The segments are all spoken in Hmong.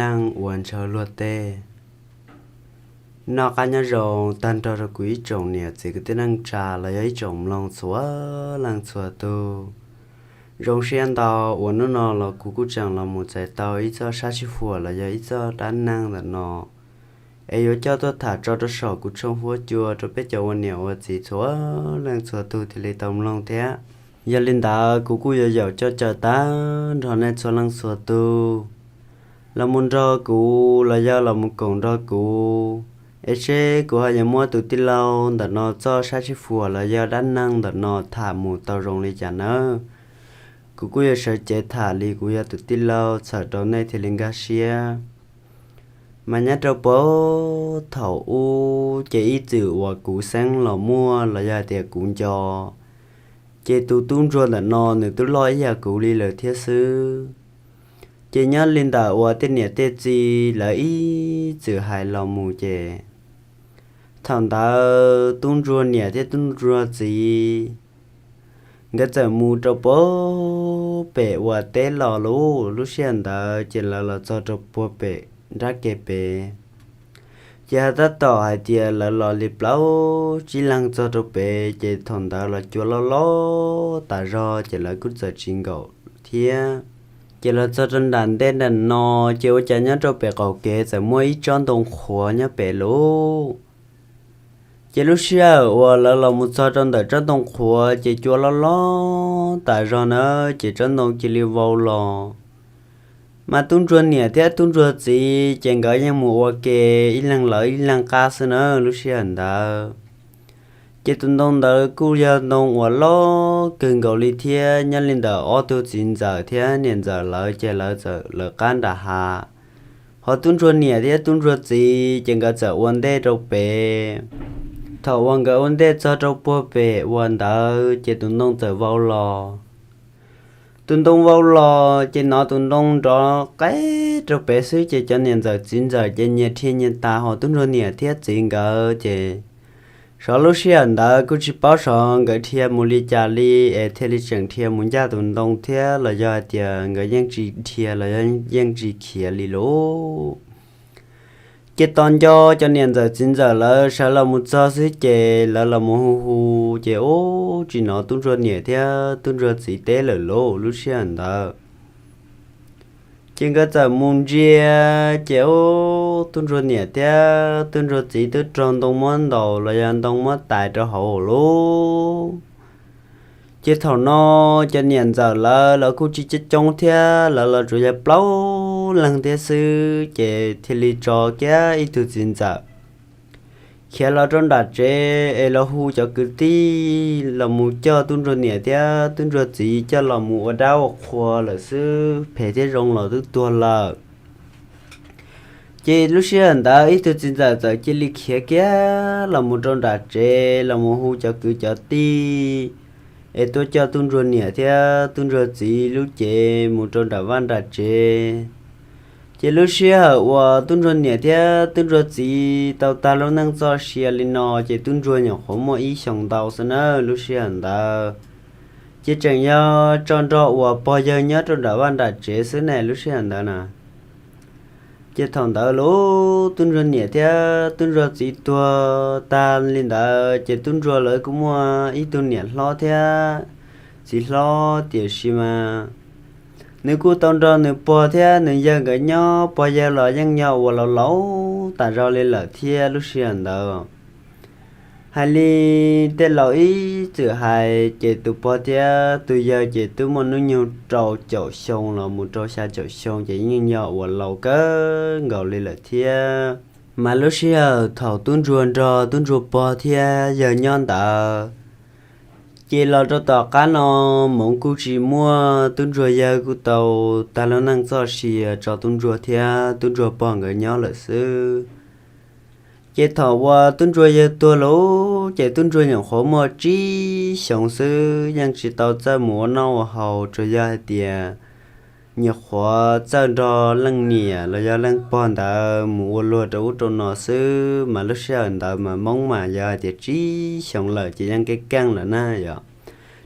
neej uas ntshaw luag tej. Noj qab nyob zoo tag nrho rau kuv ib tsoom niam txiv kwv tij neej tsa los yog ib tsoom mloog txhua leej txhua tus. Zoo siab ntau uas hnub no los kuv kuj tseem los mus txais tau ib txoj sab sib huam los yog ib txoj dab neeg ntawm no, es yuav coj tuaj tham tso rau saum kuv tshooj huab cua rau peb cov ua niam ua txiv txhua leej txhua tus thiaj li tau mloog thiab. Yog li ntawd kuv kuj yuav yaum coj caw tag nrho nej txhua leej txhua tus los mus nrog kuv los yog los mus koom nrog kuv, es seb kuv ho yuav muab tus tij laug ntawm no txoj sab sib huam los yog dab neeg ntawm no tham mus tau zoo li cas nawb. Kuv kuj yuav sawv cev tham li kuv yog tus tij laug txhawm rau nej thiaj li nkag siab. Mas nyob rau puag thaum ub ces ib txwm uas kuv xeeb los muaj los yog hais tias kuv nco, ces tus tub ntsuag ntawm no nws twb loj ib yam kuv li lawm thiab xwb. Ces nyob li ntawm uas tej niam tej txiv lawv ib txwm hais los mus ces thaum ntawd tub ntsuag niam thiab tub ntsuag txiv nkawd txawm mus rau puag pem uas teb los lauj. Lub sij hawm ntawd ces lawv los txog rau puag pem nrab ke pem, ces ho tab tom hais tias lawv los li plaub tsib leeg txog rau pem, ces thaum ntawd los cua loj loj tas zog ces lawv kuj txawm tsis nkaum thiab. Ces los txog rau nram ntej nram no, ces ua cas nyob rau pem qaum kev txawm muaj ib tsob ntoo qhuav nyob pem lauj. Ces lub sij hawm uas lawv los mus txog rau ntawm tsob ntoo qhuav ces cua loj loj tas zog na, ces tsob ntoo cia li vau los. Mas tub ntsuag niam thiab tub ntsuag txiv ces nkawd yeej mus ua ke ib leeg lawv ib leeg qab xwb na lub sij hawm ntawd. Ces tus ntoo ntawd kuj yog ntoo uas loj kawg nkaus li thiab. Nyob li ntawm ob tug txiv ntxawm thiab niam ntxawm lawv ces lawv txawm lawv qab nram hav, ho tub ntsuag niam thiab tub ntsuag txiv ces nkawd txawm ua ntej rau pem. Thaum uas nkawd ua ntej txog rau puag pem uas ntawd ces tus ntoo txawm vau los. Tus ntoo vau los ces hnov tus ntoo nrov qeb rau pem xwb ces cov niam ntxawm txiv ntxawm ces nyias dhia nyias tas, ho tub ntsuag niam thiab txiv nkawd ces sov lub sij hawm ntawd kuj tsis paub sov nkawd dhia mus li cas li es thiaj li tseem dhia mus ncaj tus ntoo thiab los yog hais tias nkawd yeej tsis dhia los yog yeej tsis khiav li lauj. Ces tos nco cov niam ntxawm txiv ntxawm lawv sawv los mus txog xwb ces lawv los mus hu hu, ces ub tsis hnov tub ntsuag niam thiab tub ntsuag txiv teb lawm lauj. Lub sij hawm ntawd ces nkawd txawm mus ntsia, ces ub tub ntsuag niam thiab tub ntsuag txiv twb raug ntoo muab ntaus los yog ntoo muab tais rau hauv lauj. Ces thaum no cov niam ntxawm lawv los kuj tsis coob coob thiab, lawv los tsuas yog plaub leeg thiab xwb, ces thiaj li tso kiag ib tug txiv ntxawm khiav los rau nram tsev es los hu cov kwv tij los mus coj tub ntsuag niam thiab tub ntsuag txiv coj los mus ua dab ua qhua lawm xwb, phem thiab zoo los twb tuag lawm. Ces lub sij hawm ntawd ib tug txiv ntxawm txawm cia li khiav kiag los mus rau nram tsev los mus hu cov kwv cov tij es tuaj coj tub ntsuag niam thiab tub ntsuag txiv lub cev mus rau nram vaj nram tsev. Ces lub sij hawm uas tub ntsuag niam thiab tub ntsuag txiv tau tag lub neej txoj sia li no ces tub ntsuag nyuam qhuav muaj ib xyoos ntau xwb na lub sij hawm ntawd. Ces tseem yog tso nrog uas pog yawg nyob rau nram vaj nram tsev xwb ne lub sij hawm ntawd na. Ces thaum ntawd lub tub ntsuag niam thiab tub ntsuag txiv tuag tag li ntawd ces tub ntsuag lawv kuj muaj ib tug niam hlob thiab txiv hlob, tiam sis mas nws kuj tau nrog nws pog thiab nws yawg nkawd nyob, pog yawg los yeej yog uas laus laus tas zog li lawm thiab lub sij hawm ntawd. Hais li tej laus ib txwm hais ces tus pog thiab tus yawg ces twb muaj hnub nyoog rau caum xyoo los mus rau xya caum xyoo ces yeej yog uas laus kawg nkaus li lawm thiab. Mas lub sij hawm thaum tub ntsuag nrog tub ntsuag pog thiab yawg nyob ntawd, ces los rau tom qab no hmoov kuj tsis muaj, tub ntsuag yawg kuj tau tag lub neej txoj sia tso tub ntsuag thiab tub ntsuag pog nkawd nyob lawm xwb. Ces thaum uas tub ntsuag yawg tuag lauj, ces tub ntsuag nyuam qhuav muaj tsib xyoos xwb, yeej tsis tau txawj mus ua noj ua haus, tsuas yog hais tias nyuam qhuav txawj nrog leej niam los yog leej pog ntawd mus ua luag rau ub rau no xwb. Mas lub sij hawm ntawd mas Hmoob mas yog hais tias tsib xyoos lawm ces yeej keej keej lawm na yom.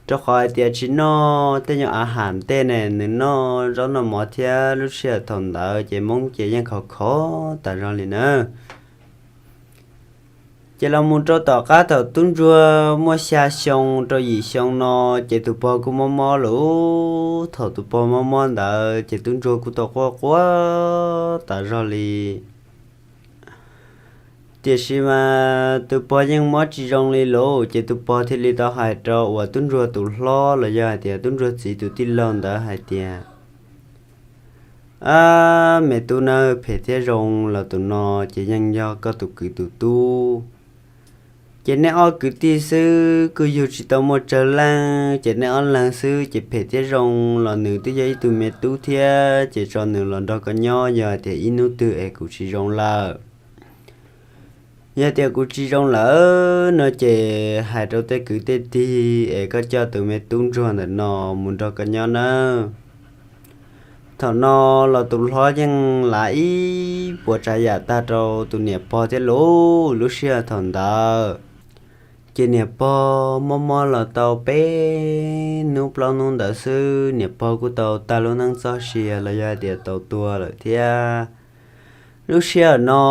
rau qhov hais tias tsis noj tej nyuag a has ntej ne, nws noj zaub noj mov thiab lub sij hawm thaum ntawd ces Hmoob ces yeej khov khov tas zog li na. Ces los mus rau tom qab thaum tub ntsuag muaj xya xyoo rau yim xyoo no, ces tus pog kuj mob mob lawm. Thaum tus pog mob mob ntawd ces tub ntsuag kuj tau quaj quaj tas zog li. Tiam sis mas tus pog yeej mob tsis zoo li lawm, ces tus pog thiaj li tau hais rau uas tub ntsuag tus hlob los yog hais tias tub ntsuag txiv tus tij laug ntawd hais tias, Ab, me tub nawb, phem thiab zoo los tus no ces yeej yog koj tus kwv tus tub. Ces nej ob kwv tij xwb kuj yug tsis tau muaj tsawg leej, ces nej ob leeg xwb ces phem thiab zoo los nws twb yog ib tug me tub thiab, ces tso nws los nrog koj nyob, yog hais tias ib hnub twg es kuv tsis zoo lawm, yog tias kuv tsis zoo lawm no ces hais rau tej kwv tej tij es koj coj tus me tub ntsuag ntawm no mus nrog koj nyob nawb. Thaum no los tus hlob yeej lav ib puas tsav yam tag rau tus niam pog thiab lauj. Lub sij hawm thaum ntawd ces niam pog mob mob los tau peb hnub plaub hnub ntawd xwb, niam pog kuj tau tag lub neej txoj sia los yog hais tias tau tuag lawm thiab. Lub sij hawm no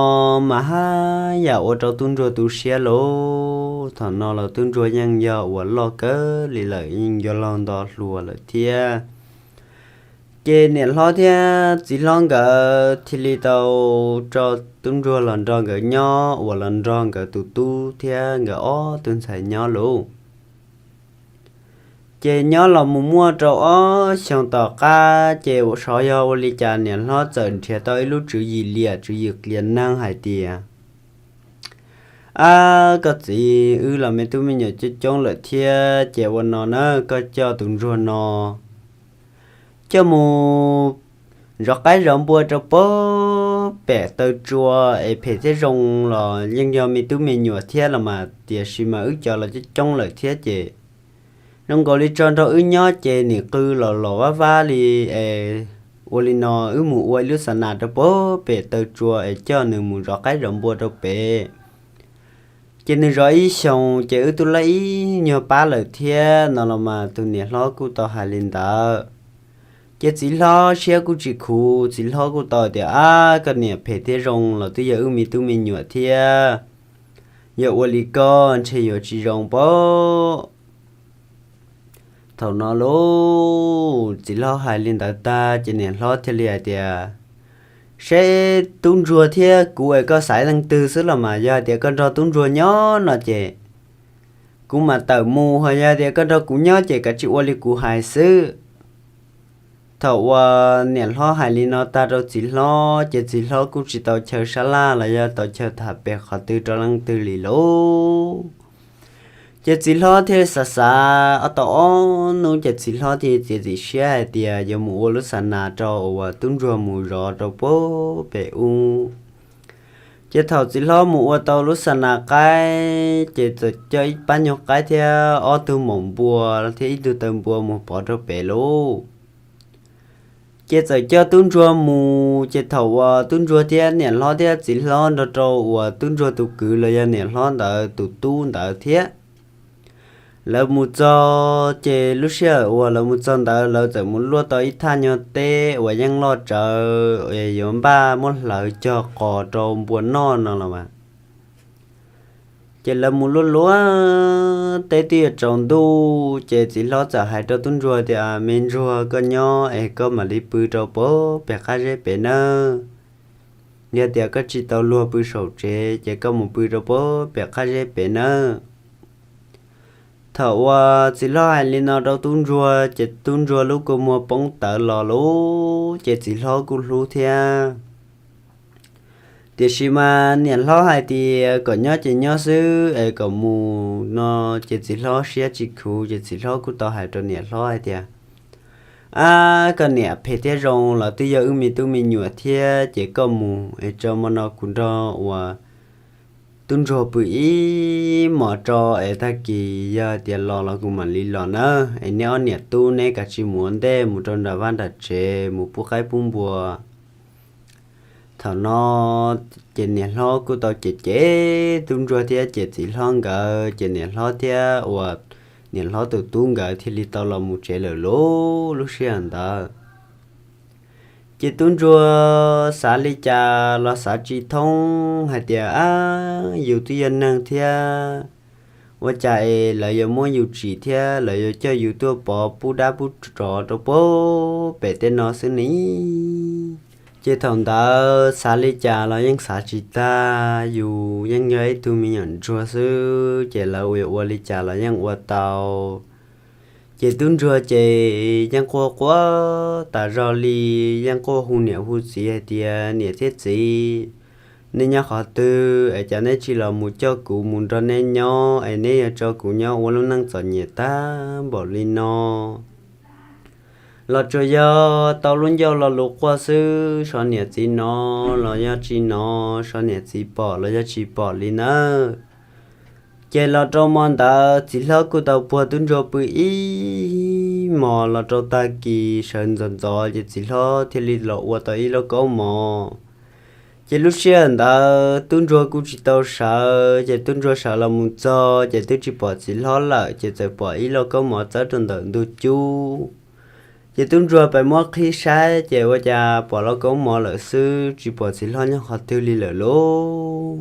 mas haj yam ua rau tub ntsuag tu siab lauj. Thaum no los tub ntsuag yeej yog uas loj kawg li lawm, yeej yog laug nto hluas lawm thiab. Ces niam hlob thiab txiv hlob nkawd thiaj li tau tso tub ntsuag los nrog nkawd nyob, uas los nrog nkawd tus tub thiab nkawd ob tug ntxhais nyob lauj. Ces nyob los mus muaj rau ob xyoos tom qab, ces xyov yog ua li cas niam hlob txawm nrhiav tau ib lub tswv yim liam, tswv yim qias neeg hais tias, Ab, koj txiv, wb los me tub me nyuam coob coob lawm thiab, ces ua no na, koj coj tus ntsuag no coj mus zov qaib zov npua rau puag pem taw tsua, es phem thiab zoo los yeej yog me tub me nyuam thiab los mas, tiam sis mas wb cov los coob coob lawm thiab ces zoo nkaus li tso nrog wb nyob ces nim qw los los vab vab li es, ua li no wb mus ua ib lub xa nas rau puag pem taw tsua es coj nws mus zov qaib zov npua rau pem. Ces nws zov ib xyoos ces wb twb laib ib nyuag pab lawm thiab no los mas tus niam hlob kuj tau hais li ntawd. Ces txiv hlob siab kuj tsis khuv, txiv hlob kuj tau tias, Ab, koj niam, phem thiab zoo los twb yog wb me tub me nyuam thiab, yog ua li koj ntshe yuav tsis zoo pob. Thaum no lauj, txiv hlob hais li ntawd tag ces niam hlob thiaj li hais tias, Seb tub ntsuag thiab kuv es koj xaiv leej twg xwb los mas, yog hais tias koj nrog tub ntsuag nyob no ces kuv mam tawm mus, ho yog hais tias koj nrog kuv nyob ces kav tsij ua li kuv hais xwb. Thaum uas niam hlob hais li no tag rau txiv hlob ces txiv hlob kuj tsis tau chaw sab laj los yog tau chaw tham pem qhov twg rau leej twg li lauj. Ces txiv hlob thiaj xav xav tau ob hnub ces txiv hlob thiaj txiav txim siab hais tias yuav mus ua lub xa nas rau uas tub ntsuag mus zov rau puag pem ub. Ces thaum txiv hlob mus ua tau lub xa nas qaib ces txawm coj ib pab nyuag qaib thiab ob tug maum npua thiab ib tug taw npua mus pov rau pem lauj. Ces txawm coj tub ntsuag mus, ces thaum uas tub ntsuag thiab niam hlob thiab txiv hlob nrog rau uas tub ntsuag tus kwv los yog niam hlob ntawd tus tub ntawd thiab, lawv mus txog ces lub sij hawm uas lawv mus txog ntawd lawv txawm mus luaj tau ib thaj nyuag teb uas yeej loj tsawv es yuav npaj muab hlawv cog qos rau npua noj no los mas. Ces lawv mus luaj luaj teb twb yuav tsaus ntuj ces txiv hlob txawm hais rau tub ntsuag tias, Me ntsuag, koj nyob es koj mam li pw rau puag pem qab zeb pem nawb. Yog tias koj tsis tau luag pw saum tsev ces koj mus pw rau puag pem qab zeb pem nawb. Thaum uas txiv hlob hais li no rau tub ntsuag ces tub ntsuag lub kua muag poob tawv los lauj, ces txiv hlob kuj hlub thiab. Tiam sis mas niam hlob hais tias kom nyob ces nyob xwb es kom mus no, ces txiv hlob siab tsis khuv ces txiv hlob kuj tau hais rau niam hlob hais tias, Ab, koj niam, phem thiab zoo los twb yog wb me tub me nyuam thiab, ces koj mus es tso mo no kuv nrog uas tub ntsuag pw ib hmos tso es tag kis yog tias los los kuv mam li los nawb, es neb ob niam tub neb kav tsij mus ua ntej mus rau nram vaj nram tsev mus pub qaib pub npua. Thaum no ces niam hlob kuj tau cem cem tub ntsuag thiab cem txiv hlob nkawd, ces niam hlob thiab uas niam hlob tus tub nkawd thiaj li tau los mus tsev lawm lauj. Lub sij hawm ntawd ces tub ntsuag xav li cas los xav tsis thoob hais tias, ab, yus twb yog neeg thiab, ua cas es lawv yuav muab yus tsim thiab lawv yuav coj yus tuaj pov pub dab pub tsov rau puag pem tej no xwb ne. Ces thaum ntawd xav li cas los yeej xav tsis tag, yus yeej yog ib tug me nyuam ntsuag xwb ces lawv yuav ua li cas los yeej ua tau. Ces tub ntsuag ces yeej quaj quaj tas zog li, yeej quaj hu niam hu txiv hais tias, niam thiab txiv, nej nyob qhov twg es cas neb tsis los mus coj kuv mus nrog neb nyob es neb yuav tso kuv nyob ua lub neej txom nyem tag npaum li no? Los tsuas yog tau lub ncauj lo lus quaj xwb, sov niam txiv no los yog tsis no, sov niam txiv pom los yog tsis pom li nawb. Ces los rau hmo ntawd txiv hlob kuj tau puag tub ntsuag pw ib hmos los rau tag kis sawv ntxov ntxov ces txiv hlob thiaj li los ua tau ib lauj kaub mov. Ces lub sij hawm ntawd tub ntsuag kuj tsis tau sawv, ces tub ntsuag sawv los mus txog ces twb tsis pom txiv hlob lawm, ces txawm pom ib lauj kaub mov txawb rau ntawm ntug cub. Ces tub ntsuag pheej muab qhib saib ces ua cas pom lauj kaub mov lawm xwb, tsis pom txiv hlob nyob qhov twg li lawm lauj.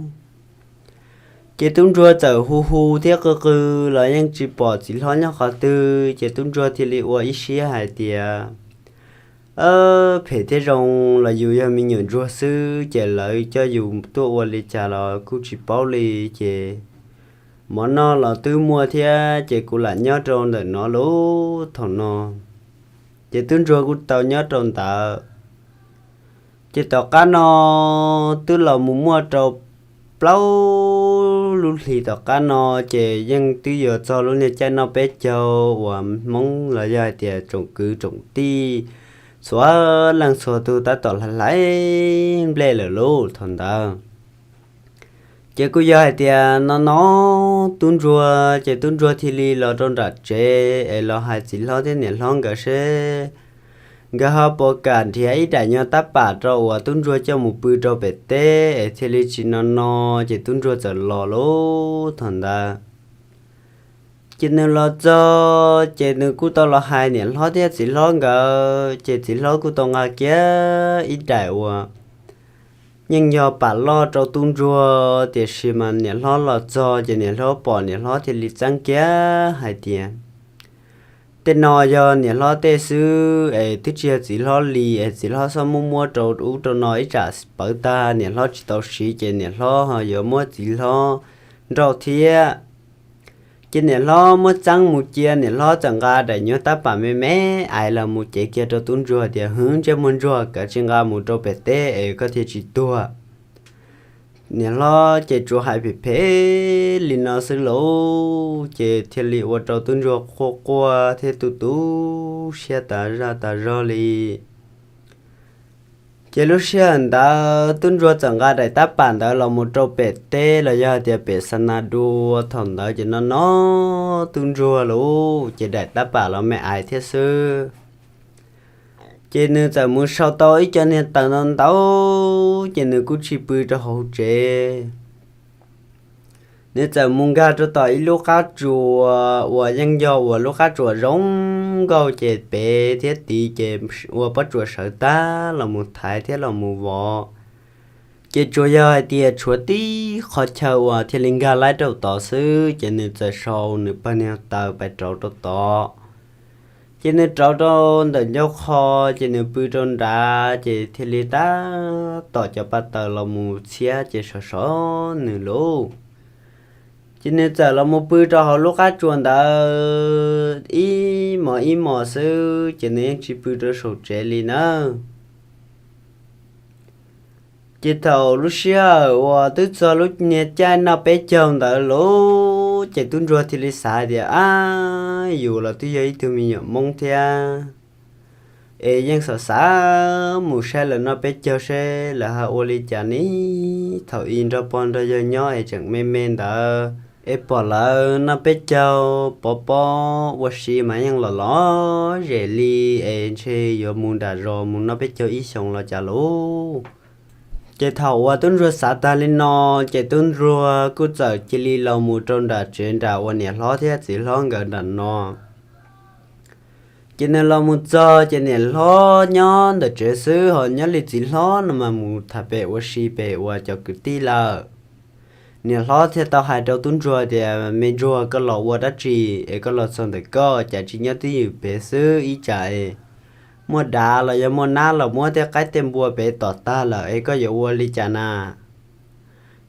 Ces tub ntsuag txawm hu hu thiab qw qw los yeej tsis pom txiv hlob nyob qhov twg, ces tub ntsuag thiaj li ua ib siab hais tias, phem thiab zoo los yus yog me nyuam ntsuag xwb ces lawv coj yus tuaj ua li cas los kuj tsis paub li, ces mov noj los twb muaj thiab ces kuv lam nyob rau ntawm no lauj. Thaum no ces tub ntsuag kuj tau nyob rau ntawd. Ces tom qab no twb los mus muaj rau plaub lub hlis tom qab no, ces yeej twb yuav txog lub niag caij noj peb caug uas Hmoob los yog hais tias tsoom kwv tsoom tij txhua leej txhua tug tab tom hlais hlais nplej lawm lauj thaum ntawd. Ces kuj yog hais tias no no tub ntsuag, ces tub ntsuag thiaj li los rau nram tsev es los hais txiv hlob thiab niam hlob nkawd seb nkawd ho puas kam nrhiav ib daim nyuag tab pam rau uas tub ntsuag coj mus pw rau pem teb es thiaj li tsis no no. Ces tub ntsuag txawm los lauj thaum ntawd. Ces nws los txog ces nws kuj tau los hais niam hlob thiab txiv hlob nkawd, ces txiv hlob kuj tau nqa kiag ib daim uas yeej yog pam loj rau tub ntsuag, tiam sis mas niam hlob los txog ces niam hlob pom niam hlob thiaj li txeeb kiag hais tias, tej no yog niam hlob tej xwb es twb tsis yog txiv hlob li, es txiv hlob txhob muab muab rau ub rau no ib tsam pawv tag niam hlob tsis tau siv ces niam hlob ho yuav muab txiv hlob nrauj thiab. Ces niam hlob muab txeeb mus cia, niam hlob txawm nqa daim nyuag tab pam me me ais los mus cev kiag rau tub ntsuag tias, hwv, ntsej muag ntsuag, koj tsis nqa mus rau pem teb es koj thiaj tsis tuag. Niam hlob ces tsuas hais phem phem li no xwb lauj, ces thiaj li ua rau tub ntsuag quaj quaj thiab tu tu siab tas zaj tas zog li. Ces lub sij hawm ntawd tub ntsuag txawm nqa daim tab pam ntawd los mus rau pem teb los yog hais tias pem xa na dua. Thaum ntawd ces no no tub ntsuag lauj, ces daim tab pam los me ais thiab xwb. Ces nws txawm mus sau tau ib co niag taws ntau ntau, ces nws kuj tsis pw rau hauv tsev. Nws txawm mus nkag rau tom ib lub qab tsuas uas yeej yog uas lub qab tsuas zoo nkauj, ces pem thiab tid ces ua pob tsuas sawv tag los mus thaiv thiab los mus vov. Ces tsuas yog hais tias tshuav tib qhov chaw uas thiaj li nkag laib rau tod xwb, ces nws txawm sau nws pawg niag taws pais rauv rau tod. Ces nws rauv rau ntawm ncauj qho, ces nws pw rau nrad, ces thiaj li tab tom cov pa taws los mus txhiab ces sov sov nws lauj. Ces nws txawm los mus pw rau hauv lub qab tsuas ntawd ib hmos ib hmos xwb, ces nws yeej tsis pw rau saum tsev li nawb. Ces thaum lub sij hawm uas twb txog lub niag caij noj peb caug ntawd lauj, ces tub ntsuag thiaj li xav hais tias, ab, yus los twb yog ib tug me nyuam Hmoob thiab, es yeej xav xav mus saib lawv noj peb caug seb lawv ho ua li cas ne. Thaum ub nrog pog nrog yawg nyob es tseem me me ntawd, es pom lawv noj peb caug pov pob ua si mas yeej los lom zem li, es ntshe yuav mus nram zos mus noj peb caug ib xyoos los cas lauj. Ces thaum uas tub ntsuag xav tag li no, ces tub ntsuag kuj txawm cia li los mus rau nram tsev nram uas niam hlob thiab txiv hlob nkawd nram no. Ces nws los mus txog ces niam hlob nyob ntawm tsev xwb, ho nyob li txiv hlob no mas mus tham pem ua si pem uas cov kwv tij lawm. Niam hlob thiaj tau hais rau tub ntsuag tias, me ntsuag, koj los ua dab tsi es koj los txog ntawm koj, cas tsis nyob twj ywm pem xwb, ib tsam es muaj dav los yog muaj nab los muab tej qaib tej npua pem tom tag lawm es koj yuav ua li cas na?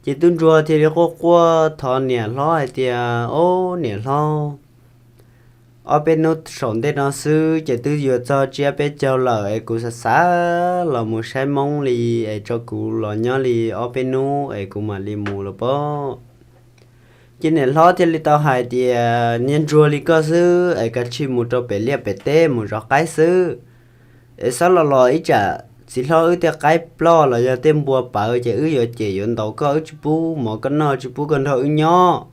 Ces tub ntsuag thiaj li quaj quaj thov niam hlob hais tias, ob niam hlob, ob peb hnub saum ntej no xwb ces twb yuav txog tsiab peb caug lawm es kuv xav xav los mus saib hmoob li, es tso kuv los nyob li ob peb hnub es kuv mam li mus los pob. Ces niam hlob thiaj li tau hais tias, niag ntsuag li koj xwb es kav tsij mus rau pem liaj pem teb mus zov qaib xwb, es xob los los ib tsam txiv hlob wb tej qaib ploj los yog tej npua pawv ces wb yuav cem yuav ntaus koj, wb tsis pub mov koj noj, tsis pub koj nrog wb nyob.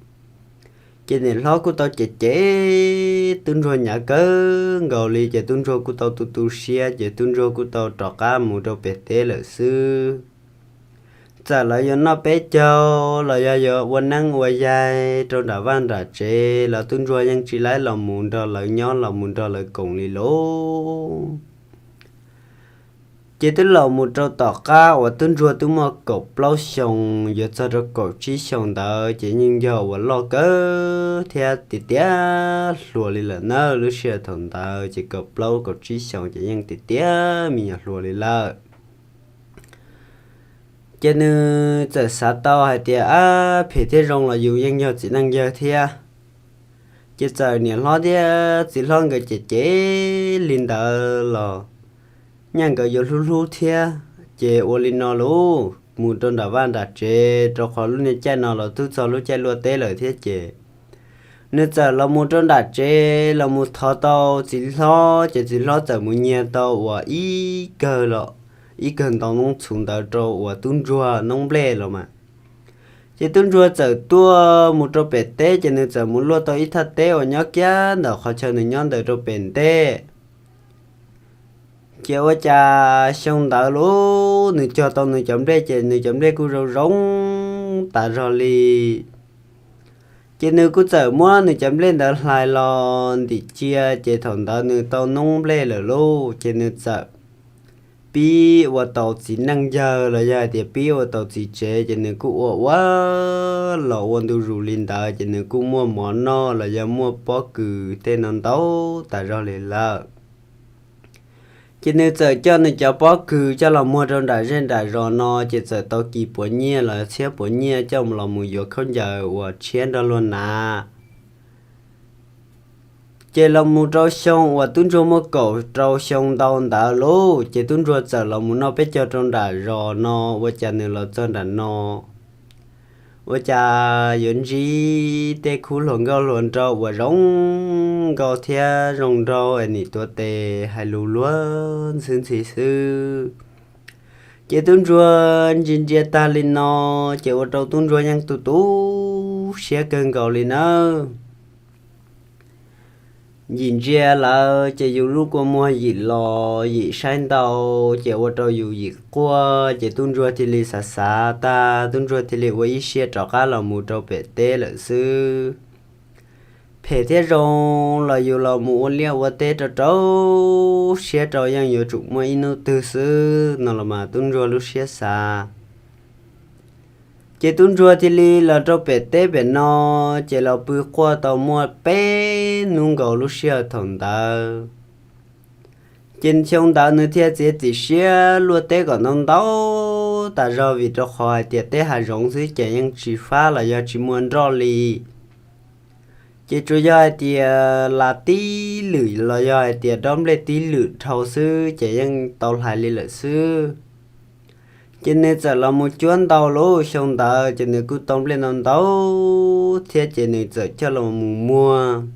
Ces niam hlob kuj tau cem cem tub ntsuag hnyav kawg nkaus li, ces tub ntsuag kuj tau tu tu siab, ces tub ntsuag kuj tau rov qab mus rau pem teb lawm xwb. Txawm lawv yuav noj peb caug los yog yuav ua neeb ua yaig rau nram vaj nram tsev los tub ntsuag yeej tsis laib los mus nrog lawv nyob los mus nrog lawv koom li lauj. Ces twb los mus rau tom qab uas tub ntsuag twb muaj kaum plaub xyoo yuav txog rau kaum tsib xyoo ntawd ces yeej yog uas loj kawg thiab tiav tiav hluas li lawm na. Lub sij hawm thaum ntawd ces kaum plaub kaum tsib xyoo ces yeej tiav tiav me nyuam hluas li lawm. Ces nws txawm xav tau hais tias, ab, phem thiab zoo los yus yeej yog txiv neej yawg thiab. Ces txawm niam hlob thiab txiv hlob nkawd cem cem li ntawd los nyaj nkawd yuav hlub hlub thiab. Ces ua li no lauj, mus rau nram vaj nram tsev, rau qhov lub niag caij no los twb txog lub caij luaj teb lawm thiab ces nws txawm los mus rau nram tsev los mus thov tau txiv hlob, ces txiv hlob txawm mus nyiag tau uas ib kawg los ib kawg ntau noob txhuv ntawd rau uas tub ntsuag noob nplej los mas. Ces tub ntsuag txawm tuaj mus rau pem teb, ces nws txawm mus luaj tau ib thaj teb uas nyob kiag ntawm qhov chaw nws nyob ntawd rau pem ntej. Ces ua cas xyoo ntawd lauj, nws cog tau nws cov nplej ces nws cov nplej kuj zoo zoo tas zog li. Ces nws kuj txawm muab nws cov nplej ntawd hlais los ntim cia, ces thaum ntawd nws tau noob nplej lawm lauj, ces nws txawm pib ua tau txiv neej yawg los yog hais tias pib ua tau txiv tsev, ces nws kuj ua ua los ua ntu zus li ntawd, ces nws kuj muaj mov noj los yog muaj pob kws tej no ntau tas zog li lawm. Ces nws txawm coj nws cov pob kws coj los muag rau nram zej nram zos no, ces txawm tau kis puav nyiaj los txhiab puav nyiaj coj los mus yuav khaub ncaws uas tshiab nrog luag hnav. Ces los mus rau xyoo uas tub ntsuag muaj kaum rau xyoo ntau ntawd lauj, ces tub ntsuag txawm los mus noj peb caug rau nram zos no, ua cas nws los txog nram no ua cas yuav ntsib tej khub hluas nkauj hluas nraug uas zoo nkauj thiab zoo nraug es nim tuav tes hais lus luag ntxhi ntxhi xwb. Ces tub ntsuag ntsia ntsia tag li no, ces ua rau tub ntsuag yeej tu tu siab kawg nkaus li nawb. Yim ntsia lawm ces yus lub kua muag yim los yim saib ntau, ces ua rau yus yim quaj, ces tub ntsuag thiaj li xav xav tag, tub ntsuag thiaj li ua ib siab rov qab los mus rau pem teb lawm xwb. Phem thiab zoo los yus los mus ua liaj ua teb rau rau siab rau yeej yuav tsum muaj ib hnub twg xwb no los mas tub ntsuag lub siab xav. Ces tub ntsuag thiaj li los rau pem teb pem no, ces los pw quaj tau muaj peb hnub nkaus lub sij hawm thaum ntawd. Ces xyoo ntawd nws thiaj txiav txim siab luaj teb kom ntau ntau tas zog, vim rau qhov hais tias teb hav zoov xwb ces yeej tsis fab los yog tsis muaj nroj li. Ces tsuas yog hais tias las tib lwm los yog hais tias dob nplej tib lwm dhau xwb ces yeej tau hlais li lawm xwb. Ces nws txawm los mus cuab ntau lub xyoo ntawd ces nws kuj tau nplej ntau ntau thiab ces nws txawm coj los mus muag.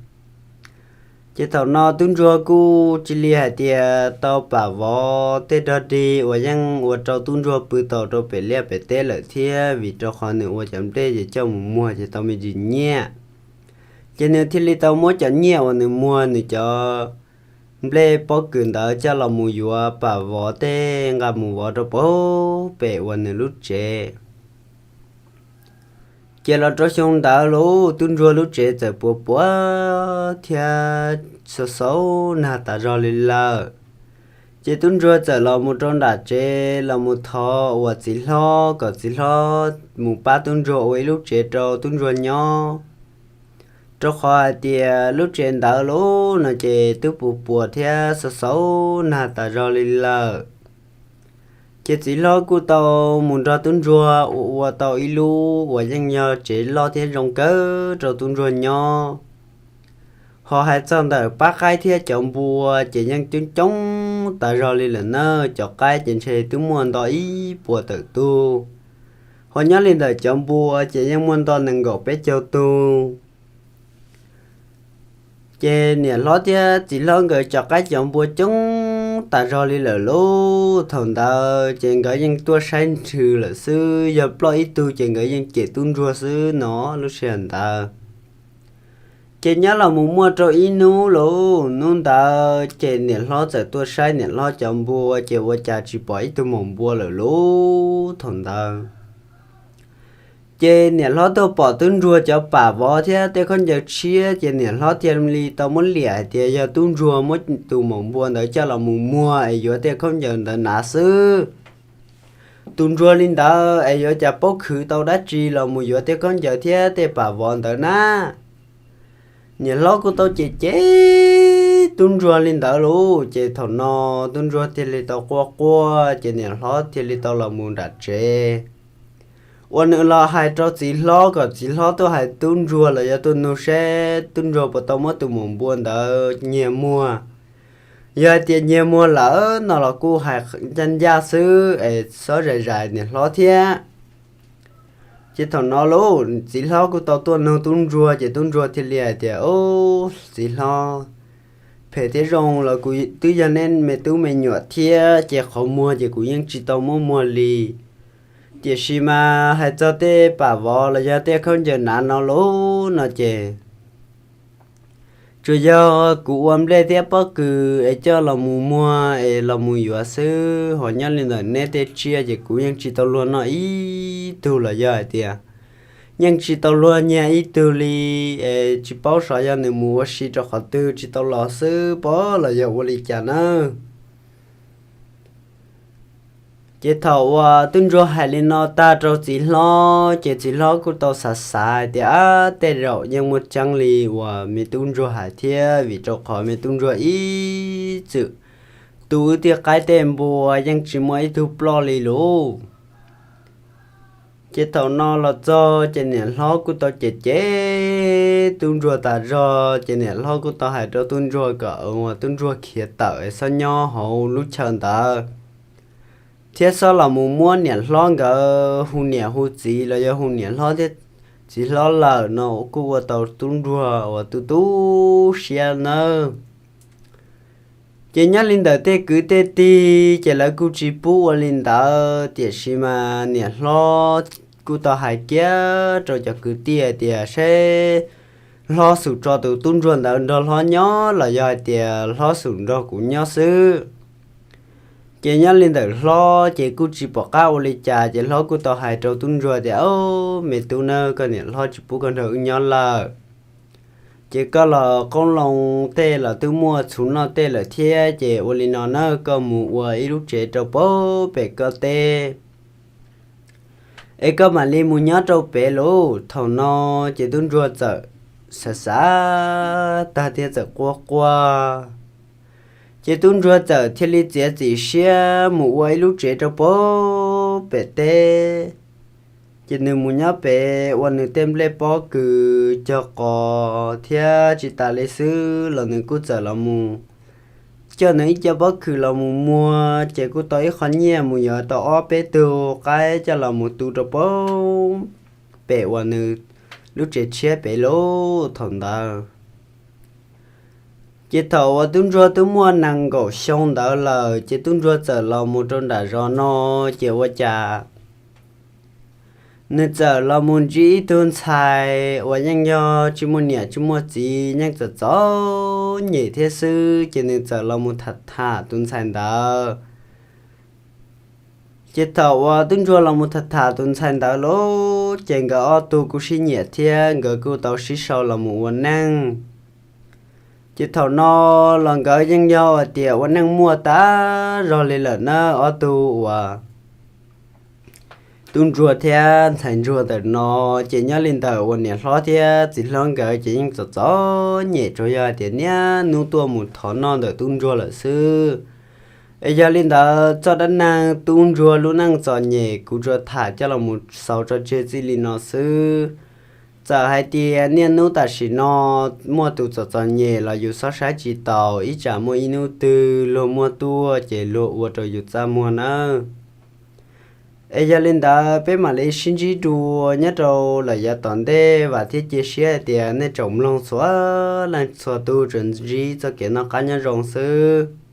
Ces thaum no tub ntsuag kuj cia li hais tias tau pam vov tej dog dig uas yeej ua rau tub ntsuag pw tau rau pem liaj pem teb lawm thiab, vim rau qhov nws ua cov nplej ces coj mus muag ces tau me ntsis nyiaj. Ces nws thiaj li tau muab cov nyiaj uas nws muag nws cov nplej pob kws ntawd coj los mus yuav pam vov tej nqa mus vov rau pem uas nws lub tsev. Ces los rau xyoo ntawd lauj, tub ntsuag lub tsev txawm puas puas thiab xau xau nag tas zog li lawm. Ces tub ntsuag txawm los mus rau nram tsev los mus thov uas txiv hlob kom txiv hlob mus pab tub ntsuag ua ib lub tsev rau tub ntsuag nyob, rau qhov hais tias lub tsev ntawd lauj no ces twb puas puas thiab xau xau nag tas zog li lawm. Ces txiv hlob kuj tau mus nrog tub ntsuag ua ua tau ib lub uas yeej yog tsev loj thiab zoo kawg rau tub ntsuag nyob. Ho hais txog ntawm pab qaib thiab cov npua ces yeej coob coob tas zog li lawm na, cov qaib ces ntshe twb muaj nto ib puas tawm tug, ho nyob li ntawm cov npua ces yeej muaj nto nees nkaum peb caug tug. Ces niam hlob thiab txiv hlob nkawd cov qaib cov npua coob tas zog li lawm lauj. Thaum ntawd ces nkawd yeej tuaj saib nrhw lawm xwb, yog ploj ib tug ces nkawd yeej cem tub ntsuag xwb no lub sij hawm ntawd. Ces nyob los mus muaj rau ib hnub lauj, hnub ntawd ces niam hlob txawm tuaj saib niam hlob cov npua ces ua cas tsis pom ib tug maum npua lawm lauj. Thaum ntawd ces niam hlob tuaj pom tub ntsuag cov pam vov thiab tej khaub ncaws tshiab ces niam hlob thiaj li tau muab liam hais tias yog tub ntsuag muab tus maum npua ntawd coj los mus muag es yuav tej khaub ncaws ntawd hnav xwb. Tus ntsuag li ntawd es yuav cas paub khwv tau dab tsi los mus yuav tej khaub ncaws thiab tej pam vov ntawd na. Niam hlob kuj tau cem cem tub ntsuag li ntawd lauj, ces thaum no tub ntsuag thiaj li tau quaj quaj ces niam hlob thiaj li tau los mus nram tsev, uas nws los hais rau txiv hlob kom txiv hlob tuaj hais tub ntsuag los yog tuaj nug seb tub ntsuag puas tau muab tus maum npua ntawd nyiag muag. Yog hais tias nyiag muag lawm no los kuj hais ncaj ncaj xwb es xob zais zais niam hlob thiab. Ces thaum no lauj, txiv hlob kuj tau tuaj nug tub ntsuag ces tub ntsuag thiaj li hais tias, Au, txiv hlob, phem thiab zoo los kuv twb yog neb me tub me nyuam thiab ces qhov muag ces kuv yeej tsis tau muab muag li. Tiam sis mas hais txog tej pam vov los yog tej khaub ncaws hnav no lauj no ces tsuas yog kuv ua nplej thiab pob kws es coj los mus muag es los mus yuav xwb, ho nyob li ntawm neb tej tsiaj ces kuv yeej tsis tau luag noj ib tug los yog hais tias yeej tsis tau luag nyiag ib tug li, es tsis paub xyov yog nws mus ua si rau qhov twg tsis tau los xwb pob los yog ua li cas nawb. Ces thaum uas tub ntsuag hais li no tag rau txiv hlob ces txiv hlob kuj tau xav xav hais tias, Ab, tej zaum yeej muaj tseeb li uas me tub ntsuag hais thiab, vim rau qhov me tub ntsuag ib txwm tu wb tej qaib tej npua yeej tsis muaj ib tug ploj li lauj. Ces thaum no los txog ces niam hlob kuj tau cem cem tub ntsuag tas zog, ces niam hlob kuj tau hais rau tub ntsuag kom uas tub ntsuag khiav tawm es xob nyob hauv lub chaw ntawd, thiab xob los mus muab niam hlob nkawd hu niam hu txiv los yog hu niam hlob thiab txiv hlob lawm no kuj ua tau tub ntsuag uas tu tu siab nawb. Ces nyob li ntawm tej kwv tej tij ces lawv kuj tsis pub ua li ntawd, tiam sis mas niam hlob kuj tau hais kiag rau cov kwv tij hais tias, Seb hlob xum tso tus tub ntsuag ntawd nrog hlob nyob los yog hais tias hlob xum nrog kuv nyob xwb. Ces nyob li ntawm hlob ces kuj tsis pom qab ua li cas, ces hlob kuj tau hais rau tub ntsuag tias, Au, me tub na, koj niam hlob tsis pub koj nrog wb nyob lawm. Ces koj los qoob loo tej los twb muaj txhuv noj tej lawm thiab, ces ua li no na, koj mus ua ib lub tsev rau pem koj teb es koj mam li mus nyob rau pem lauj. Thaum no ces tub ntsuag txawm xav xav tag thiab txawm quaj quaj. Ces tub ntsuag txawm thiaj li txiav txim siab mus ua ib lub tsev rau pem teb. Ces nws mus nyob pem ua nws tej nplej pob kws cog qos thiab tsis tas li xwb los nws kuj txawm los mus coj nws ib co pob kws los mus muag, ces kuj tau ib qho nyiaj mus yuav tau ob peb tug qaib coj los mus tu rau pem uas nws lub tsev tshiab pem lauj. Thaum ntawd ces thaum uas tub ntsuag twb muaj nees nkaum xyoo ntawd lawm, ces tub ntsuag txawm los mus rau nram zos no, ces ua cas nws txawm los mus ntsib ib tug ntxhais uas yeej yog tsis muaj niam tsis muaj txiv, yeej txom txom txom nyem thiab xwb, ces nws txawm los mus tham tham tus ntxhais ntawd. Ces thaum uas tub ntsuag los mus tham tham tus ntxhais ntawd lauj, ces nkawd ob tug kuj sib nyiam thiab nkawd kuj tau sib sau los mus ua neej. Ces thaum no los nkawd yeej yog hais tias ua neej muaj tas zog li lawm na, ob tug uas tub ntsuag thiab ntxhais ntsuag ntawm no. Ces nyob li ntawm uas niam hlob thiab txiv hlob nkawd ces yeej txom txom nyem, tsuas yog hais tias niaj hnub tuaj mus thov noj ntawm tub ntsuag lawm xwb. Es yog li ntawd, txoj dab neeg tub ntsuag lub neej txom nyem kuv tsuas tham coj los mus xaus tso tseg txij li no xwb. Txawm hais tias niaj hnub tam sim no muaj tus txom txom nyem los yus xob saib tsis taus, ib tsam muaj ib hnub twg luag muaj tuaj ces luag ua rau yus txaj muag nawb. Es yog li ntawd, peb mam li sib ntsib dua nyob rau lawm yav tom ntej, vam thiab cia siab hais tias nej tsoom mloog txhua leej txhua tus tsuas ntsib txoj kev noj qab nyob zoo xwb.